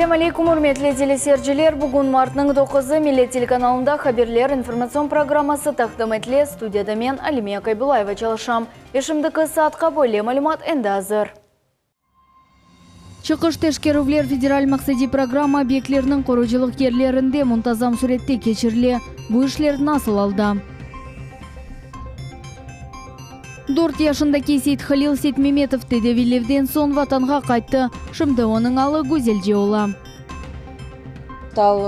Selâm aleykum, ürmetli teleseyirciler! Bugün martnıñ doquzı, Millet telekanalında Haberler informatsion programması taqdim etile. Studiyada men, Alime Kaybulayeva çalışam. Ve şimdiki saatqa böyle malümat endi azır. Çıqış teşkerüvler federal maqsadiy programma obyektleriniñ qurucılıq yerlerinde muntazam sürette keçirile. Bu işler nasıl alda? Dört yaşındaki Seythalil Seytmemetov tedaviylevden soñ vatanğa qayttı. Şimdi onıñ alı güzelce ola. Stal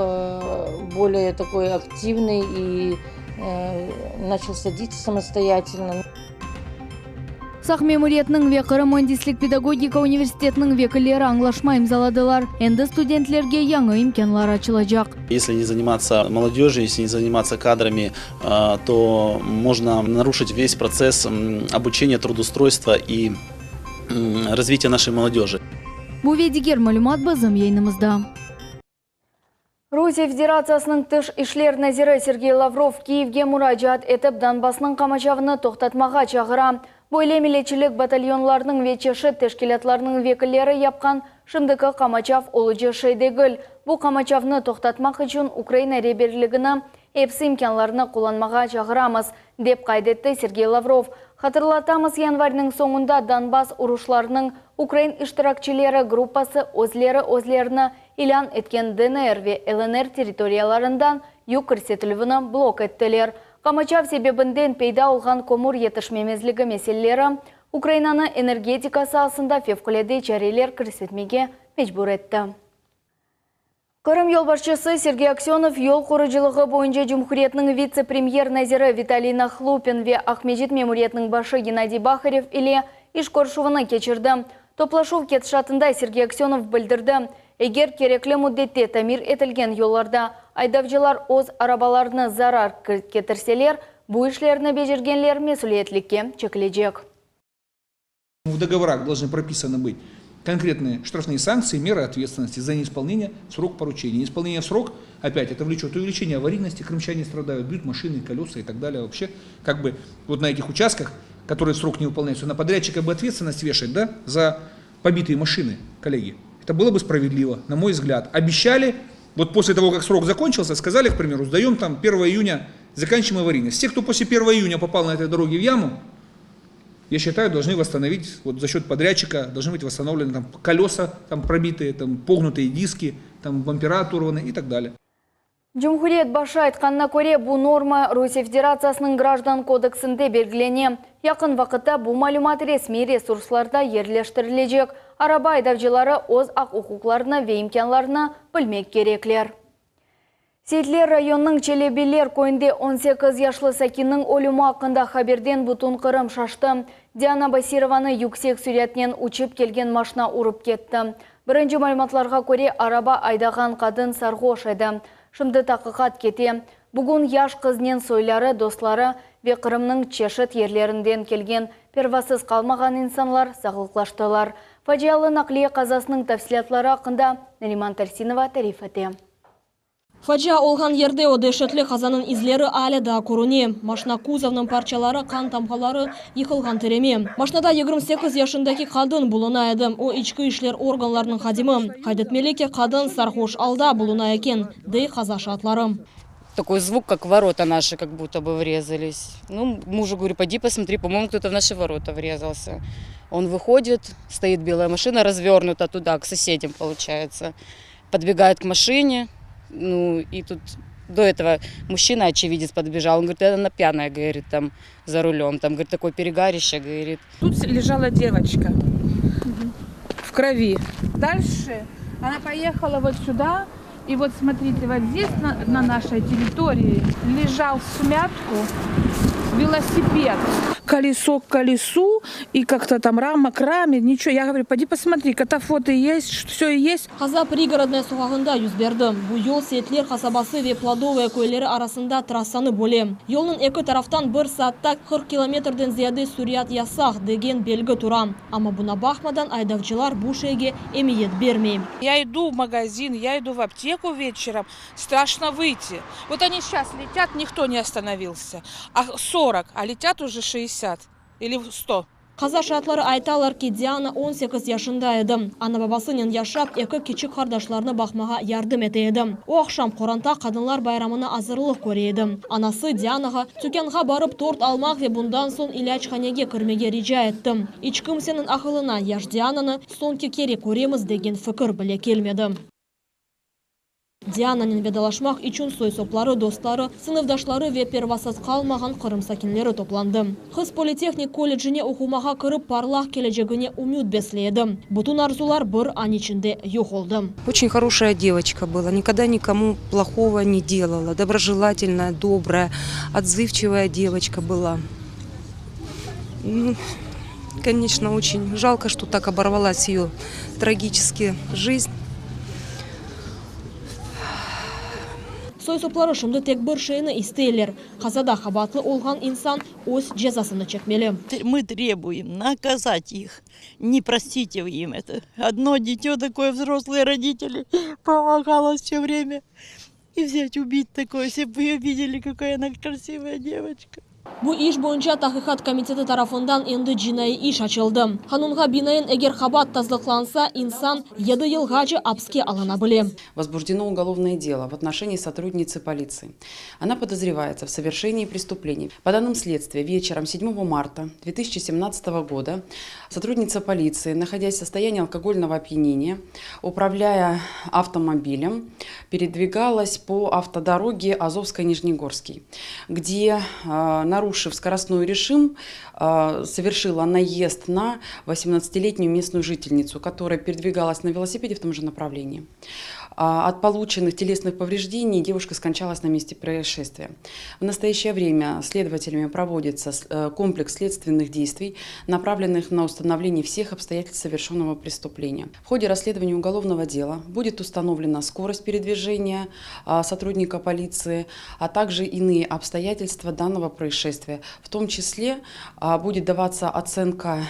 bolее takoy aktivnıy i načal saditsâ samostoyatelno. Saq memuriyetiniñ ve Qırım müendislik-pedagogika universitetiniñ vekilleri añlaşma imzaladılar. Endi studentlerge yañı imkânlar açılacaq. Esli ne zanimatся molodejью, esli ne zanimatся kadrami, to mojno naruşit ves protsess obuçeniya, trudustroystva i razvitiya naşey molodeji. Bu ve diger malümat bizim yayınımızda. Rusiye Federatsiyasınıñ Tış işler naziri Sergey Lavrov Kiyevge muracaat etip, Donbassnıñ qamaçavını toqtatmağa çağıra. Böyle milletçilik batalyonlarınıñ ve çeşit teşkilâtlarnıñ vekilleri yapqan şimdiki qamaçav olucı şey degil. Bu qamaçavnı toqtatmaq içün Ukraina reberligini epsi imkânlarnı qullanmağa çağıramız, dep qayd etti Sergey Lavrov. Hatırlatamız, yanvarniñ soñunda Donbass uruşlarınıñ ukrain iştirakçileri gruppası özleri özlerini İlân etken DNR ve LNR territoriyalarından yük kirsetilüvini blok ettiler. Qamaçav sebebinden peyda olğan kömür yetişmemezligi meseleleri Ukrainanı energetika saasında fevqulâde çareler kirsetmege mecbur etti. Qırım yolbaşçısı Sergey Aksönov yol qurucılığı boyunca cumhuriyetniñ vitse-premyer naziri Vitaliy Nahlupin ve Aqmescit memuriyetiniñ başı Gennadiy Baharev ile iş körüşüvini keçirdi. Toplaşuv ketişatında Sergey Aksönov bildirdi, eger kerekli müddette tamir etilgen yollarda aydavcılar öz arabalarına zarar ketirseler, bu işlerni becergenler mesüliyetlikke çekilecek. В договорах должны прописаны быть конкретные штрафные санкции, меры ответственности за неисполнение в срок поручения. Неисполнение в срок, опять, это влечет увеличение аварийности, крымчане страдают, бьют машины, колеса и так далее. Вообще, как бы, вот на этих участках, которые в срок не выполняются, на подрядчика бы ответственность вешать, да, за побитые машины, коллеги. Это было бы справедливо, на мой взгляд. Обещали, вот после того, как срок закончился, сказали, к примеру, сдаем там 1 июня, заканчиваем аварийность. Все, кто после 1 июня попал на этой дороге в яму, я считаю, должны восстановить, вот за счет подрядчика должны быть восстановлены там колеса там пробитые, там погнутые диски, там бампера оторваны и так далее. Cumhuriyet başı aytqanına köre, bu norma Rusiye Federatsiyasınıñ Grajdan kodeksinde belgilene. Yaqın vaqıtta bu malümat resmiy resurslarda yerleştirilecek. Araba aydavcıları öz aq-uquqlarını ve imkânlarını bilmek kerekler. Seyitler rayonınıñ Çelebiler köyünde 18 yaşlı sakinniñ ölümi aqqında haberden bütün Qırım şaştı. Diana Basirovanı yüksek süratnen uçıp kelgen maşna urıp ketti. Birinci malümatlarğa köre, araba aydağan qadın sarğoş edi. Şimdi taqiqat kete. Bugün yaş qıznen soyları, dostları ve Qırımnıñ çeşit yerlerinden kelgen pervasız qalmağan insanlar sağlıqlaştılar. Facialı naqliye qazasınıñ tafsilâtları aqqında Nariman Tersinova tarif ete. Facia olğan yerde o deşetli qazanıñ izleri alâ daa körüne, maşna kuzovnıñ parçaları, qan tamğaları, yıqılğan tireme. Maşnada 28 yaşındaki qadın buluna edi, o, içki işler organlarınıñ hadimi. Qayd etmeli ki, qadın sarhoş alda buluna eken, dey qaza şaatları. Такой звук, как ворота наши, как будто бы врезались. Ну, мужу говорю, пойди посмотри, по-моему, кто-то в наши ворота врезался. Он выходит, стоит белая машина, развернута туда, к соседям, получается. Подбегает к машине, ну, и тут до этого мужчина, очевидец, подбежал. Он говорит, она пьяная, говорит, там, за рулем. Там, говорит, такое перегарище, говорит. Тут лежала девочка в крови. Дальше она поехала вот сюда, и вот смотрите, вот здесь на, на нашей территории лежал всмятку велосипед. Колесо к колесу, и как-то там рама к раме, ничего. Я говорю, пойди посмотри, катафоты есть, все есть. Qaza Prigorодная soqağında yüz berdi. Bu yol Seyitler qasabası ve Plodovaya köyleri arasında trassanı böle. Yolnıñ eki taraftan bir saatta 40 kilometrden ziyade sürat yasaq degen belgi tura. Amma buña baqmadan aydavcılar bu şeyge emiyet bermey. Я иду в магазин, я иду в аптеку вечером, страшно выйти. Вот они сейчас летят, никто не остановился. А 40, а летят уже 60 или 100. Qaza şaatları aytalar ki, Diana 18 yaşında edi. Ana-babasınen yaşap, eki kiçik qardaşlarını baqmağa yardım ete edi. O aqşam qoranta Qadınlar bayramına azırlıq köre edi. Anası Dianağa tükânğa barıp tort almaq ve bundan soñ ilâchanege kirmege rica etti. İç kimseniñ aqılına yaş Diananı soñki kere köremiz degen fikir bile kelmedi. Diananen vedalaşmaq içün soy-sopları, dostları, sınıfdaşları ve pervasız qalmağan Qırım sakinleri toplandı. Qız politehnik kollecine oqumağa kirip, parlaq kelecegine ümüt besley edi. Bütün arzular bir an içinde yoq oldı. Oçen horoşaya devoçka byla, nikogda nikomu plohого ne delala, dobrojelatelnaya, dobraya, otzıvçivaya devoçka byla. Koneçno, oçen žalko, çto tak oborvalas eyo tragiçeski jizn. Soy-sopları şimdi tek bir şeyni isteyler, qazada qabaatlı olğan insan öz cezasını çekmeli. Mı trebuyem nakazat ih, ne prostit im eto. Odno dityo takoye vzroslye roditeli pomogalo vse vremya i vzyat ubit takoye, esli b vı videli, kakaya ona krasivaya devoçka. Bu iş boyunca Taqiqat komiteti tarafından endi cinaiy iş açıldı. Qanunğa binaen, eger qabaat tasdıqlansa, insan yedi yılğace apske alına bile. Возбуждено уголовное дело в отношении сотрудницы полиции. Она подозревается в совершении преступлений. По данным следствия, вечером 7 марта 2017 года сотрудница полиции, находясь в состоянии алкогольного опьянения, управляя автомобилем, передвигалась по автодороге Азовско-Нижнегорский, где, нарушив скоростной режим, совершила наезд на 18-летнюю местную жительницу, которая передвигалась на велосипеде в том же направлении. От полученных телесных повреждений девушка скончалась на месте происшествия. В настоящее время следователями проводится комплекс следственных действий, направленных на установление всех обстоятельств совершенного преступления. В ходе расследования уголовного дела будет установлена скорость передвижения сотрудника полиции, а также иные обстоятельства данного происшествия. В том числе будет даваться оценка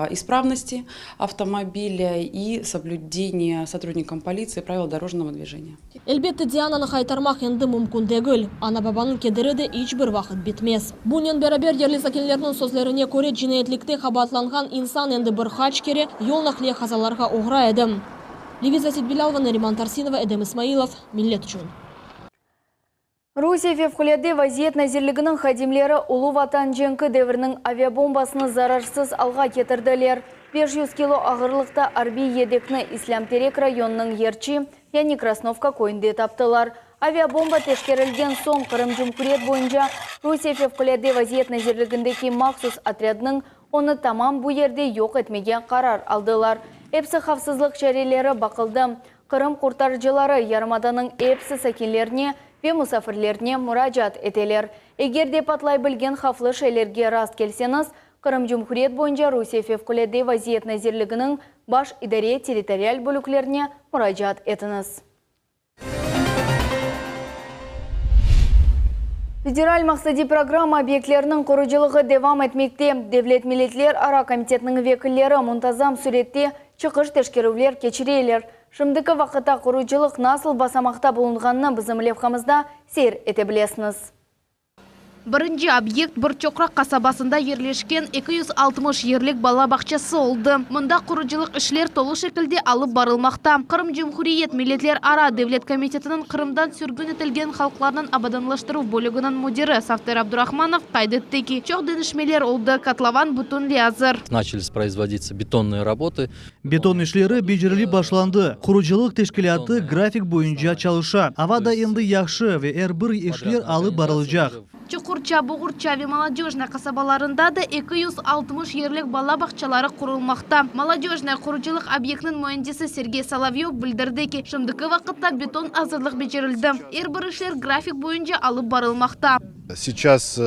исправности автомобиля и соблюдение сотрудником полиции правил дорожного движения. Elbette, Diananı qaytarmaq endi mümkün degil. Ana-babanıñ kederi de iç bir vaqıt bitmez. Bunen beraber, yerli sakinlerniñ sözlerine köre, cinayetlikte qabaatlanğan insan endi bir qaç kere yol naqliye qazalarğa oğray edi. Leviza Seytbilâlova, Nariman Tarsinova, Edem İsmailov, Millet içün. Rusiye Fevqulâde vaziyet nazirliginiñ hadimleri Ulu Vatan cenki devriniñ aviabombasını zararsız alğa ketirdiler. 500 kilo ağırlıqta arbiy yedekni İslâm-Terek rayonınıñ Yerçi, yani Krasnovka köyünde taptılar. Aviabomba teşkerilgen soñ Qırım Cumhuriyet boyunca Rusiye Fevqulâde vaziyet nazirligindeki mahsus otrâdnıñ onı tamam bu yerde yoq etmege qarar aldılar. Epsi havfsızlıq çareleri baqıldı. Qırım qurtarıcıları yarımadanıñ epsi sakinlerine ve musafirlerine muracaat eteler. Eger de patlay bilgen havflı şeylerge rast kelseñiz, Qırım Cumhuriyet boyunca Rusiye Fevqulâde vaziyet nazirliginiñ Baş idare territorial bölüklerine muracaat etiñiz. Federal maqsadiy programma obyektleriniñ qurucılığı devam etmekte. Devlet milletlerara komitetiniñ vekilleri muntazam sürette çıqış teşkerüvler keçireler. Şimdiki vaqıtta qurucılıq nasıl basamaqta bulunğanını bizim levhamızda seyir ete bilesiñiz. Birinci obyekt Bir Çoqraq qasabasında yerleşken 260 yerlik bala bağçası oldı. Mında qurucılıq işler tolu şekilde alıp barılmaqta. Qırım Cumhuriyet Milletlerara devlet komitetiniñ Qırımdan sürgün etilgen halqlarnıñ abadanlaştıruv bölüginiñ müdiri Safter Abdurahmanov qayd etti ki, çoq deñişmeler oldı, kotlovan bütünley azır. Начались производиться бетонные работы. Beton işleri becerilip başlandı. Qurucılıq teşkilâtı grafik boyunca çalışa. Ava da endi yahşı ve er bir işler alıp barılacaq. Çuqurça, Boğurça ve Molodöjnaya qasabalarında da 260 yerlik bala bağçaları qurulmaqta. Molodöjnaya qurucılıq obyektiniñ müendisi Sergey Solovyov bildirdi ki, şimdiki vaqıtta beton azırlıq becerildi. Er bir işler grafik boyunca alıp barılmaqta. Seyças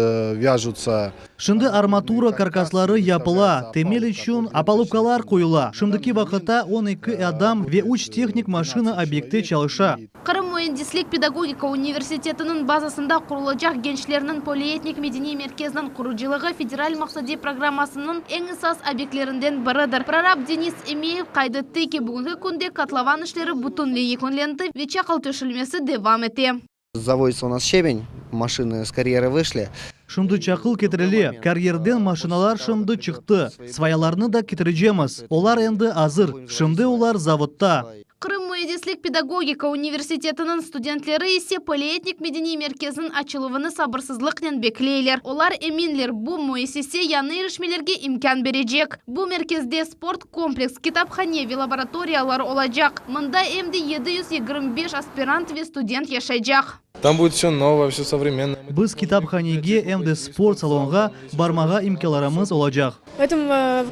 vâjutsa. Şimdi armatura karkasları yapıla, temel içün opalubkalar qoyula. Şimdiki vaqıtta 12 adam ve üç tehnik maşina obyektte çalışa. Qırım müendislik-pedagogika universitetiniñ bazasında qurulacaq gençlerniñ polietnik medeniy merkeziniñ qurucılığı federal maqsadiy programmasınıñ eñ esas obyektlerinden biridir. Prorab Denis Emeyev qayd etti ki, bugünki künde kotlovan işleri bütünley yekünlendi ve çaqıl töşülmesi devam ete. Zavozится у нас щебень, машины с карьера вышли. Şimdi çaqıl ketirile, karyerden maşinalar şimdi çıqtı, svayalarnı da ketirecemiz, olar endi azır, şimdi olar zavodda. Qırım müendislik pedagogika universitetiniñ studentleri ise Polietnik medeniy merkeziniñ açıluvını sabırsızlıqnen bekleyler. Olar eminler, bu müessise yañı irişmelerge imkân berecek. Bu merkezde sport kompleks, kitaphane ve laboratoriyalar olacaq. Mında em de 725 aspirant ve student yaşaycaq. Tam будет все новое, все современное. Biz kitaphanege, em de sport salonğa barmağa imkânlarımız olacaq. V etom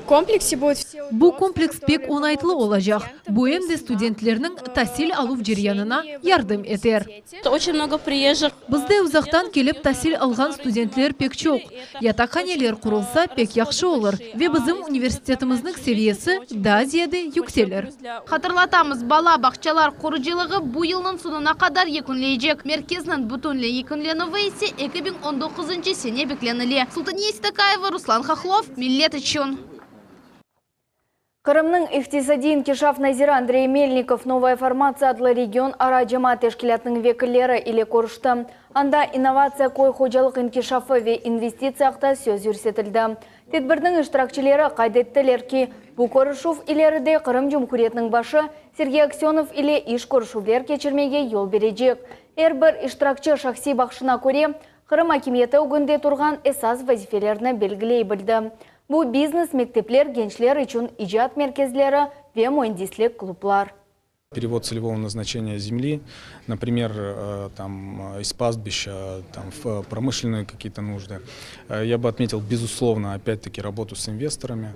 komplekse budut vse Bu kompleks pek oñaytlı olacaq, bu em de studentlerniñ tasil aluv ceryanına yardım eter. Oçen mnogo priejjih. Bizde uzaqtan kelip tasil alğan studentler pek çoq. Yataqhaneler qurulsa, pek yahşı olur ve bizim universitetimizniñ seviyesi daa ziyade yükselir. Hatırlatamız, bala bağçalar qurucılığı bu yılnıñ soñuna qadar yekünleycek, merkezniñ bütünley yekünlenüvi ise 2019 sene beklenile. Sultaniye Seytakayeva, Ruslan Hahlov, Millet içün. Qırımnıñ iqtisadiy inkişaf naziri Andrey Melnikov Novaya formatsiya adlı regionara cemaat teşkilâtınıñ vekilleri ile körüşti. Anda innovatsiya, köy hocalıq inkişafı ve investitsiya aqta söz yürsetildi. Tedbirniñ iştirakçileri qayd ettiler ki, bu körüşüv ileride Qırım Cumhuriyetiniñ başı Sergey Aksönov ile iş körüşüvler keçirmege yol berecek. Er bir iştirakçi şahsiy baqışına köre, Qırım akimiyeti ögünde turğan esas vazifelerni belgiley bildi. Bu biznes mektepler, gençler içün icat merkezleri ve müendislik klublar. Перевод целевого назначения земли, например, там, из пастбища там, в промышленные какие-то нужды. Я бы отметил, безусловно, опять-таки работу с инвесторами.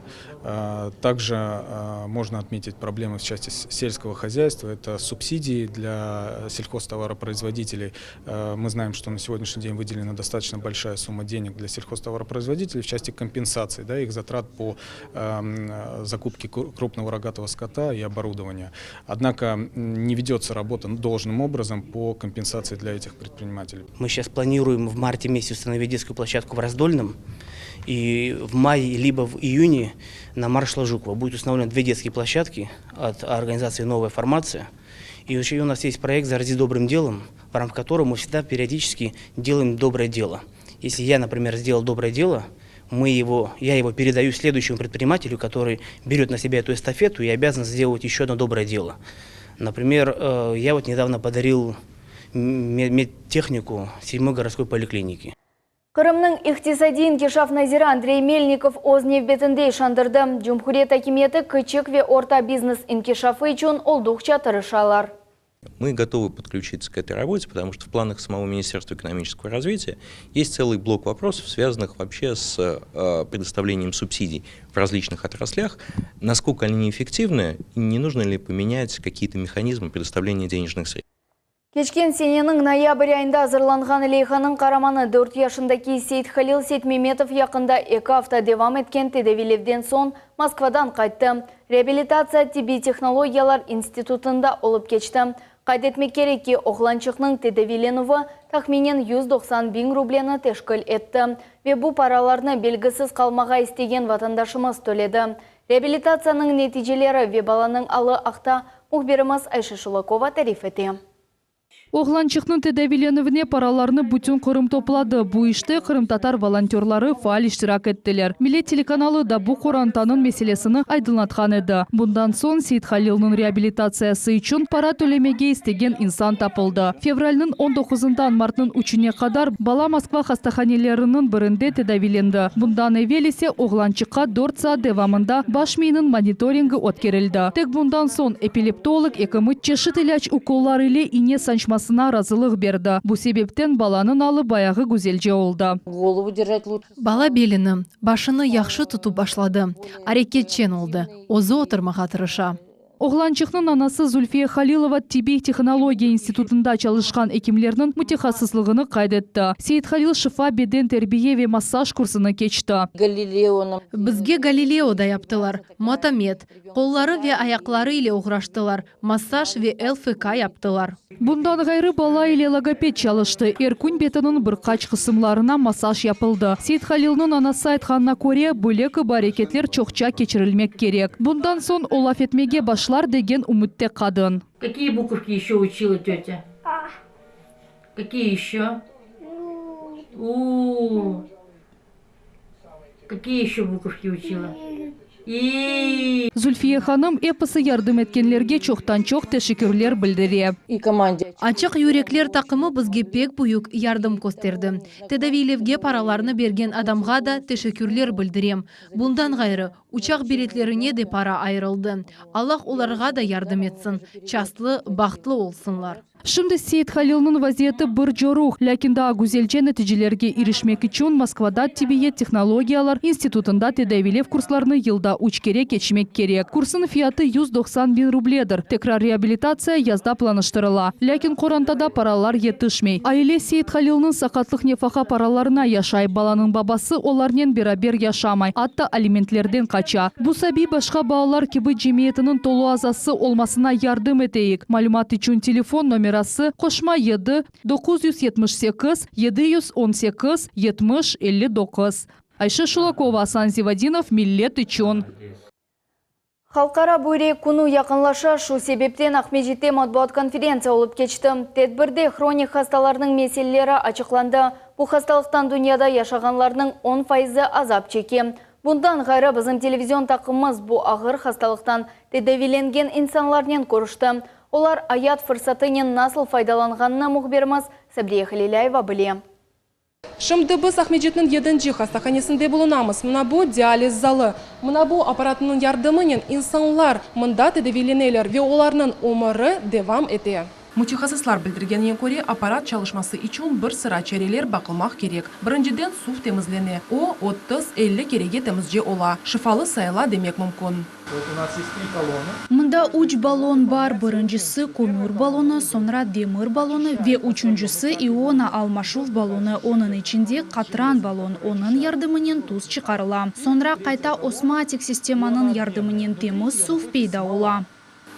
Также можно отметить проблемы в части сельского хозяйства. Это субсидии для сельхозтоваропроизводителей. Мы знаем, что на сегодняшний день выделена достаточно большая сумма денег для сельхозтоваропроизводителей в части компенсации да, их затрат по закупке крупного рогатого скота и оборудования. Однако не ведется работа должным образом по компенсации для этих предпринимателей. Мы сейчас планируем в марте месяце установить детскую площадку в Раздольном. И в мае либо в июне на маршала Жукова будет установлены две детские площадки от организации «Новая формация». И еще у нас есть проект «Зарази добрым делом», в рамках которого мы всегда периодически делаем доброе дело. Если я, например, сделал доброе дело, мы его, я его передаю следующему предпринимателю, который берет на себя эту эстафету и обязан сделать еще одно доброе дело. Например, э, я вот недавно подарил медтехнику седьмой городской поликлинике. Qırımnıñ iqtisadiy inkişaf naziri Andrey Melnikov öz nevbetinde işandırdı, cumhuriyet akimiyeti kiçik ve orta biznes inkişafı içün olduqça tırışalar. Мы готовы подключиться к этой работе, потому что в планах самого Министерства экономического развития есть целый блок вопросов, связанных вообще с э, предоставлением субсидий в различных отраслях, насколько они неэффективны и не нужно ли поменять какие-то механизмы предоставления денежных средств. Keçken seneniñ noyabr ayında azırlanğan leyhanıñ qaramanı 4 yaşındaki Seythalil Seytmemetov yaqında eki afta devam etken tedaviylevden soñ Moskvadan qayttı. Reabilitatsiya tibbiy tehnologiyalar institutında olıp keçti. Qayd etmek kerek ki, oğlançıqnıñ tedaviylenüvi tahminen 190 biñ rubleni teşkil etti. Ve bu paralarnı belgisiz qalmağa istegen vatandaşımız töledi. Reabilitatsiyanıñ neticeleri ve balanıñ alı aqta mühbirimiz Ayşe Şulakova tarif ete. Oğlançıqnıñ tedaviylenüvine paralarnı bütün Qırım topladı. Bu işte qırımtatar volontörları faal iştirak ettiler. Millet telekanalı da bu qorantanıñ meselesini aydınlatqan edi. Bundan soñ Seythalilniñ reabilitatsiyası içün para tölemege istegen insan tapıldı. Fevralniñ on doquzından martnıñ üçüne qadar bala Moskva hastahaneleriniñ birinde tedaviylendi. Bundan evel ise oğlançıqqa dört saat devamında baş miyiniñ monitoringi ötkerildi. Tek bundan soñ epileptolog ekimi çeşit ilâc ukollar ile ine sançmasına razılıq berdi. Bu sebepten balanıñ alı bayağı güzelce oldı. Голову держать лучше. Bala belini, başını yahşı tutıp başladı, areketçen oldı, özü oturmağa tırışa. Oğlançıqnıñ anası Zulfiye Halilova tibbiy tehnologiya institutında çalışqan ekimlerniñ mütehassıslığını qayd etti. Seyithalil Şifa beden terbiye ve massaj kursını keçti. Galileo Bizge Galileo da yaptılar, motomed, qolları ve ayaqları ile oğraştılar, massaj ve LFK yaptılar. Bundan ğayrı, bala ile logoped çalıştı, er kün betiniñ bir qaç qısımlarına massaj yapıldı. Seythalilniñ anası aytqanına köre, böyle kibi areketler çoqça keçirilmek kerek. Bundan soñ o laf etmege başlar degen ümütte qadın. Какие буковки еще учила тетя? А. Какие еще? U. Какие еще буковки учила? И. Zulfiye hanım episi yardım etkenlerge çoqtan-çoq teşekkürler bildire. Açıq yürekler taqımı bizge pek büyük yardım kösterdi. Tedaviylevge paralarnı bergen adamğa da teşekkürler bildirem. Bundan ğayrı, uçaq biletlerine de para ayırıldı. Allah olarğa da yardım etsin, çastlı, bahtlı olsunlar. Şimdi Seit-Halilniñ vaziyeti bir coruq, lâkin daa güzelce neticelerge irişmek içün Moskvada tibbiyet tehnologiyalar institutında tedaviylev kurslarını yılda üç kere keçmek kerek. Kursnıñ fiyatı 190 biñ rubledir. Tekrar reabilitatsiya yazda planlaştırıla. Lâkin qorantada paralar yetişmey. Aile Seit-Halilniñ saqatlıq nefaqa paralarına yaşay, balanıñ babası olarnen beraber yaşamay, atta alimentlerden qaça. Bu sabiy başqa balalar kibi cemiyetiniñ tolu azası olmasına yardım eteyik. Malümat içün telefon nomerası, qoşma 7, 978 718 70 59. Ayşe Şulakova, Asan Zivadinov, Millet içün. Halqara büyrek künü yaqınlaşa, şu sebepten Aqmescitte matbuat konferentsiya olıp keçti. Tedbirde hronik hastalarnıñ meseleleri açıqlandı. Bu hastalıqtan dünyada yaşağanlarnıñ 10 fayızı azap çeke. Bundan ğayrı bizim televizion taqımımız bu ağır hastalıqtan tedaviylengen insanlarnen körüşti. Olar ayat fırsatınen nasıl faydalanğanını mühbirimiz Sabriye Halilâyeva bile. Şimdi biz Aqmescitniñ yedinci hastahanesinde bulunamız. Mına bu dializ zalı. Mına bu apparatnıñ yardımınen insanlar mında tedaviyleneler ve olarnıñ ömüri devam ete. Mütehassıslar bildirgenine köre, apparat çalışması içün bir sıra çareler baqılmaq kerek. Birinciden, suv temizlene. O, 30, 50 kerege temizce ola. Şifalı sayıla demek mümkün. Mında üç ballon bar, birincisi kömür ballonı, soñra demir ballonı ve üçüncisi iona almaşuv ballonı, onıñ içinde qatran ballon, onıñ yardımınen tuz çıqarıla. Soñra qayta osmatik sistemanıñ yardımınen temiz suv peyda ola.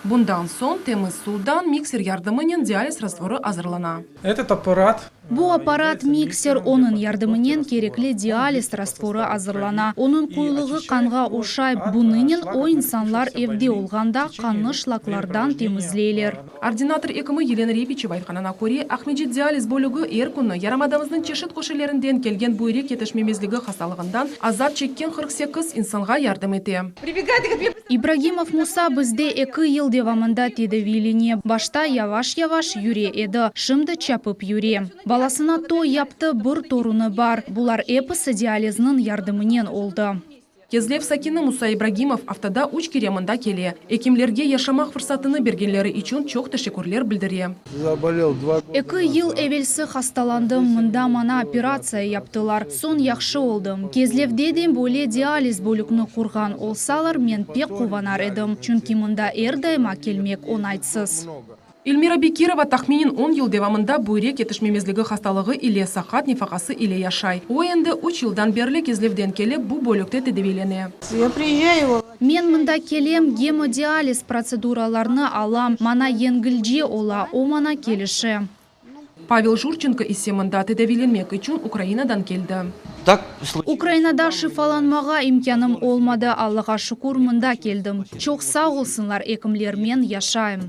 Bundan soñ temiz suvdan mikser yardımınen dializ rastvorı azırlana. Etot apparat. Bu apparat, mikser, onıñ yardımınen kerekli dializ rastvorı azırlana. Onıñ quyulığı qanğa oşay, bunınen o insanlar evde olğanda qannı şlaklardan temizleyler. Ordinator ekimi Yelena Repiçeva aytqanına köre, Aqmescit dializ bölügi er künü yarımadamıznıñ çeşit köşelerinden kelgen büyrek yetişmemezligi hastalığından azap çekken 48 insanğa yardım ete. İbragimov Musa bizde eki yıl devamında tedaviylene. Başta yavaş-yavaş yüre edi, şimdi çapıp yüre. Balasına toy yaptı, bir torunı bar. Bular episi dializniñ yardımınen oldı. Kezlev sakini Musa İbragimov aftada üç kere mında kele. Ekimlerge yaşamaq fırsatını bergenleri içün çoq teşekkürler bildire. Eki yıl evelsi hastalandım, mında maña operatsiya yaptılar. Soñ yahşı oldım. Kezlevde de böyle dializ bölükni qurğan olsalar, men pek quvanar edim, çünki mında er daima kelmek oñaytsız. Elmira Bekirova tahminen on yıl devamında büyrek yetişmemezligi hastalığı ile saqat nefaqası ile yaşay. O endi üç yıldan berli Kezlevden kelip, bu bölükte tedaviylene. Men mında kelem, gemodializ protseduralarnı alam, maña yengilce ola, o maña kelişe. Pavel Jurçenko ise mında tedaviylenmek içün Ukrainadan keldi. Ukrainada şifalanmağa imkânım olmadı, Allağa şükür, mında keldim. Çoq sağ olsunlar ekimler, men yaşayım.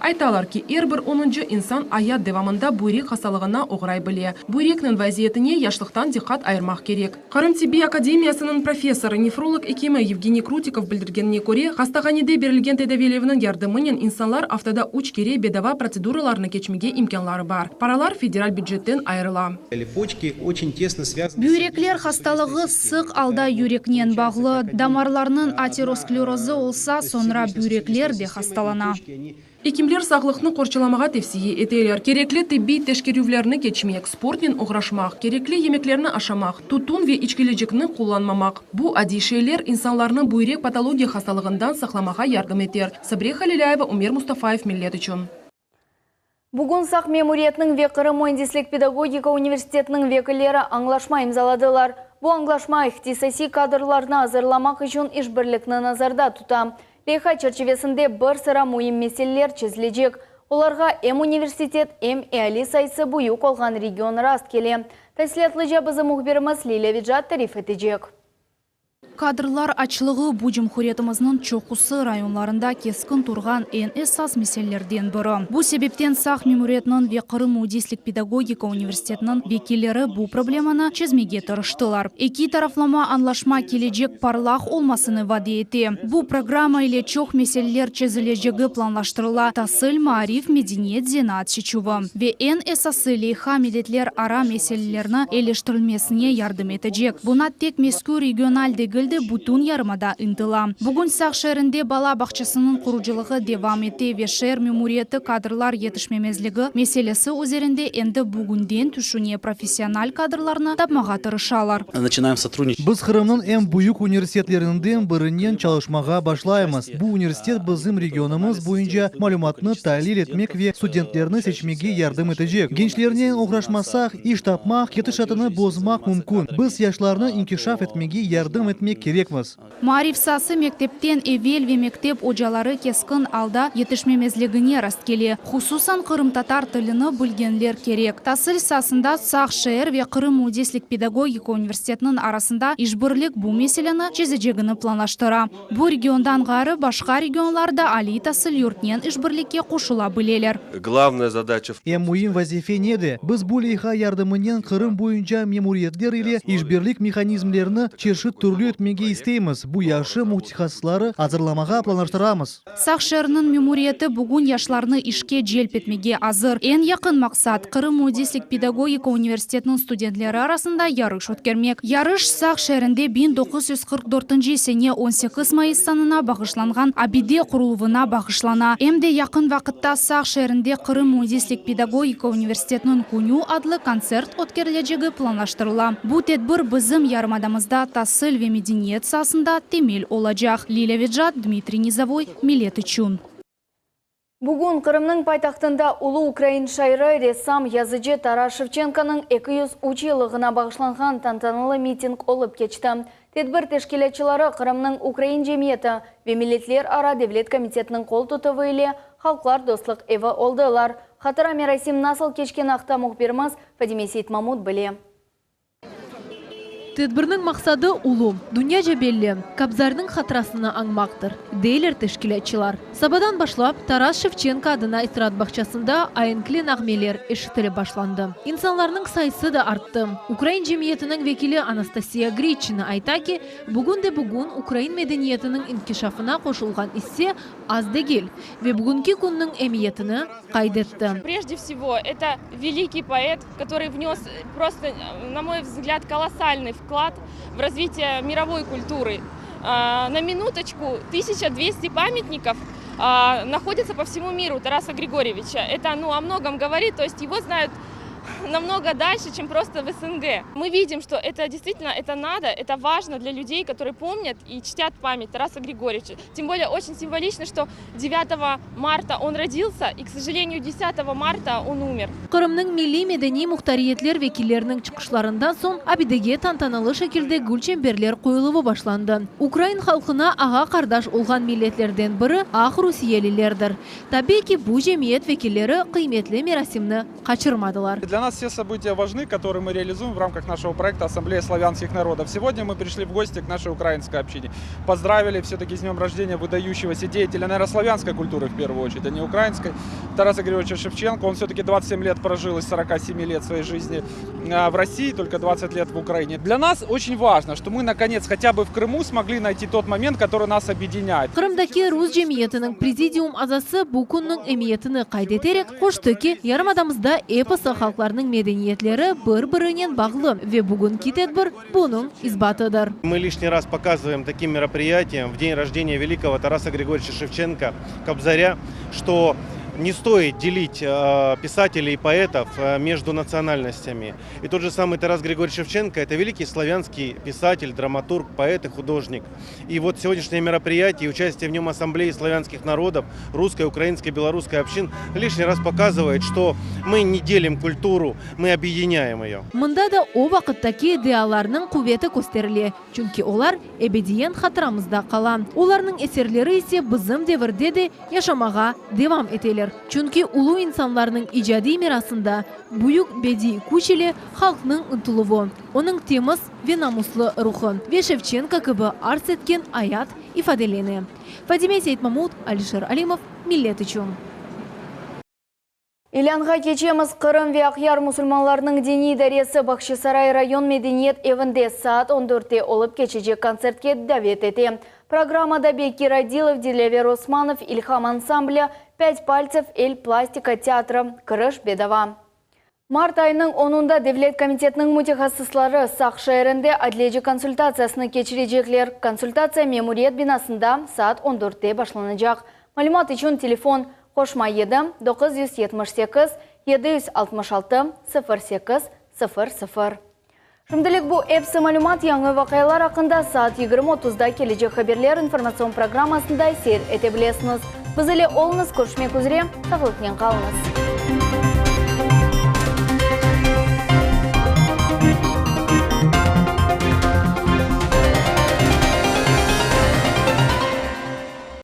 Aytalar ki, er bir onuncı insan ayat devamında büyrek hastalığına oğray bile. Büyrekniñ vaziyetine yaşlıqtan diqqat ayırmaq kerek. Qırım tibbiy akademiyasınıñ professorı, nefrolog ekimi Yevgeniy Krutikov bildirgenine köre, hastahanede berilgen tedaviylevniñ yardımınen insanlar aftada üç kere bedava protseduralarnı keçmege imkânları bar. Paralar federal bücetten ayırıla. Büyrekler hastalığı sıq alda yüreknen bağlı. Damarlarnıñ aterosklerozı olsa, soñra büyrekler de hastalana. Ekimler sağlıqnı qorçalamağa tevsiye eteler, kerekli tibbiy teşkerüvlerni keçmek, sportnen oğraşmaq, kerekli yemeklerni aşamaq, tütün ve içkilicikni qullanmamaq. Bu adiy şeyler insanlarnı büyrek patologiya hastalığından saqlamağa yardım eter. Sabriye Halilâyeva, Ümer Mustafayev, Millet içün. Bugün Saq memuriyetiniñ ve Qırım müendislik-pedagogika universitetiniñ vekilleri añlaşma imzaladılar. Bu añlaşma ihtisasiy kadrlarnı azırlamaq içün işbirlikni nazarda tuta. Leyha çerçivesinde bir sıra müim meseleler çezilecek. Olarğa em universitet, em eali sayısı büyük olğan region rast kele. Tafsilâtlıca bizim mühbirimiz Lilâ Vecat tarif etecek. Kadrlar açlığı bu cumhuriyetimizniñ çoqusı rayonlarında keskin turğan eñ esas meselelerden biri. Bu sebepten Saq memuriyetiniñ ve Qırım müendislik pedagogika universitetiniñ vekilleri bu problemanı çezmege tırıştılar. Eki taraflama añlaşma kelecek parlaq olmasını vade ete. Bu programma ile çoq meseleler çezilecegi planlaştırıla, tasil, maarif, medeniyet, zenaat seçüvi. Ve eñ esası leyha milletler ara meselelerni eleştirilmesine yardım etecek. Buña tek mezkür regional degil de, bütün yarımada ıntıla. Bugün Saq şeerinde bala bağçasınıñ qurucılığı devam ete ve şeer memuriyeti kadrlar yetişmemezligi meselesi üzerinde endi bugünden tüşüne, professional kadrlarnı tapmağa tırışalar. Начинаем сотрудничать. Biz Qırımnıñ eñ büyük universitetlerinden birinen çalışmağa başlaymız. Bu universitet bizim regionımız boyunca malümatnı talil etmek ve studentlerni seçmege yardım etecek. Gençlernen oğraşmasaq, iş tapmaq, ketişatını bozmaq mümkün. Biz yaşlarnı inkişaf etmege yardım etmek kerekmiz. Maarif saası mektepten evel ve mektep ocaları keskin alda yetişmemezligine rastkele. Hususan qırımtatar tilini bilgenler kerek. Tasil saasında Saq şeer ve Qırım müendislik pedagogika universitetiniñ arasında işbirlik bu meseleni çezecegini planlaştıra. Bu regiondan ğayrı başqa regionlar da aliy tasil yurtnen işbirlikke qoşula bileler. Glavnaya zadача. Eñ müim vazife nede? Biz bu leyha yardımınen Qırım boyunca memuriyetler ile işbirlik mehanizmlerini çeşit türlü etmege isteymiz, bu yahşı mütehassısları azırlamağa planlaştıramız. Saq şeeriniñ memuriyeti bugün yaşlarnı işke celp etmege azır. Eñ yaqın maqsat, Qırım müendislik pedagogika universitetiniñ studentleri arasında yarış ötkermek. Yarış Saq şeerinde 1944 sene 18 mayıs sanına bağışlanğan abide quruluvına bağışlana. Em de yaqın vaqıtta Saq şeerinde Qırım müendislik pedagogika universitetiniñ künü adlı kontsert ötkerilecegi planlaştırıla. Bu tedbir bizim yarımadamızda tasil ve medeniyet saasında temel olacaq. Lilâ Vecat, Dmitriy Nizovoy, Millet içün. Bugün Qırımnıñ paytahtında ulu ukrain şairi, ressam, yazıcı Taras Şevçenkonıñ 203 yıllığına bağışlanğan tantanalı miting olıp keçti. Tedbir teşkilâtçıları Qırımnıñ Ukrain cemiyeti ve Milletlerara devlet komitetiniñ qol tutuvı ile Halqlar dostluq evi oldılar. Hatıra merasim nasıl keçkeni aqta mühbirimiz Fadime Seytmamut bile. Tedbirniñ maqsadı ulu, dünyaca belli Kobzarnıñ hatırasını añmaqtır, deyler teşkilâtçılar. Sabadan başlap, Taras Şevçenko adına istiraat bağçasında aenkli nağmeler eşitilip başlandı. İnsanlarnıñ sayısı da arttı. Ukrain cemiyetiniñ vekili Anastasiya Griçina ayta ki, bugün de bugün ukrain medeniyetiniñ inkişafına qoşulğan isse az degil ve bugünki künniñ emiyetini qayd etti. Прежде всего, это великий поэт, который внес просто, на мой взгляд, колоссальный вклад в развитие мировой культуры. На минуточку, 1200 памятников находятся по всему миру Тараса Григорьевича. Это ну, о многом говорит, то есть его знают намного дальше, чем просто в СНГ. Мы видим, что это действительно это надо, это важно для людей, которые помнят и чтят память Тараса Григорьевича. Тем более очень символично, что 9 марта он родился, и, к сожалению, 10 марта он умер. Qırımnıñ milliy medeniy muhtariyetler vekilleriniñ çıqışlarından soñ abidege tantanalı şekilde gülçemberler qoyuluvı başlandı. Ukrain halqına ağa-qardaş olğan milletlerden biri aqrusiyelilerdir. Tabiiy ki, bu cemiyet vekilleri qıymetli merasimni qaçırmadılar. Для нас все события важны, которые мы реализуем в рамках нашего проекта Ассамблея славянских народов. Сегодня мы пришли в гости к нашей украинской общине. Поздравили все-таки с днем рождения выдающегося деятеля, наверное, славянской культуры в первую очередь, а не украинской, Тараса Григорьевича Шевченко. Он все-таки 27 лет прожил из 47 лет своей жизни в России, только 20 лет в Украине. Для нас очень важно, что мы, наконец, хотя бы в Крыму смогли найти тот момент, который нас объединяет. Qırımdaki Rus cemiyetiniñ prezidium azası bu künniñ emiyetini qayd eterek, qoştı ki, yarımadamızda episi halqlarnıñ medeniyetleri bir-birinen bağlı ve bugünki tedbir bunıñ isbatıdır. Мы лишний раз показываем таким мероприятием в день рождения великого Тараса Григорьевича Шевченко, Кобзаря, что не стоит делить писателей и поэтов между национальностями. И тот же самый Тарас Григорьевич Шевченко – это великий славянский писатель, драматург, поэт и художник. И вот сегодняшнее мероприятие и участие в нем Ассамблеи славянских народов, русской, украинской, белорусской общин лишний раз показывает, что мы не делим культуру, мы объединяем ее. Mında da o vaqıttaki ideallarnıñ quveti kösterile, çünki olar ebediyen hatıramızda qala. Olarnıñ eserleri ise bizim devirde de yaşamağa devam eteler. etkenler. Çünki ulu insanlarnıñ icadiy mirasında büyük bediy küç ile halqnıñ ıntıluvı, onıñ temiz ve namuslı ruhı ve Şevçenko kibi arz etken ayat ifadelene. Fadime Seytmamut, Alişer Alimov, Millet içün. İlânğa keçemiz, Qırım ve Aqyar musulmanlarınıñ diniy idaresi Bağçasaray rayon medeniyet evinde saat on dörtte olıp keçecek kontsertke davet ete. Programmada Bekir Adilov, Dilâver Osmanov, İlham ansambli, Pât paltsev, El plastika teatrı. Kiriş bedava. Mart ayınıñ onunda Devlet komitetiniñ mütehassısları Saq şeerinde adliyeci konsultatsiyasını keçirecekler. Konsultatsiya memuriyet binasında saat on dörtte başlanacaq. Malümat içün telefon, qoşma yedi, 978 766 08 00. Şimdilik bu episi malümat, yañı vaqialar aqqında saat yigirmi otuzda kelecek haberler informatsion programmasında seyir ete bilesiñiz. Biz ile oluñız, körüşmek üzre, sağlıqnen qalıñız.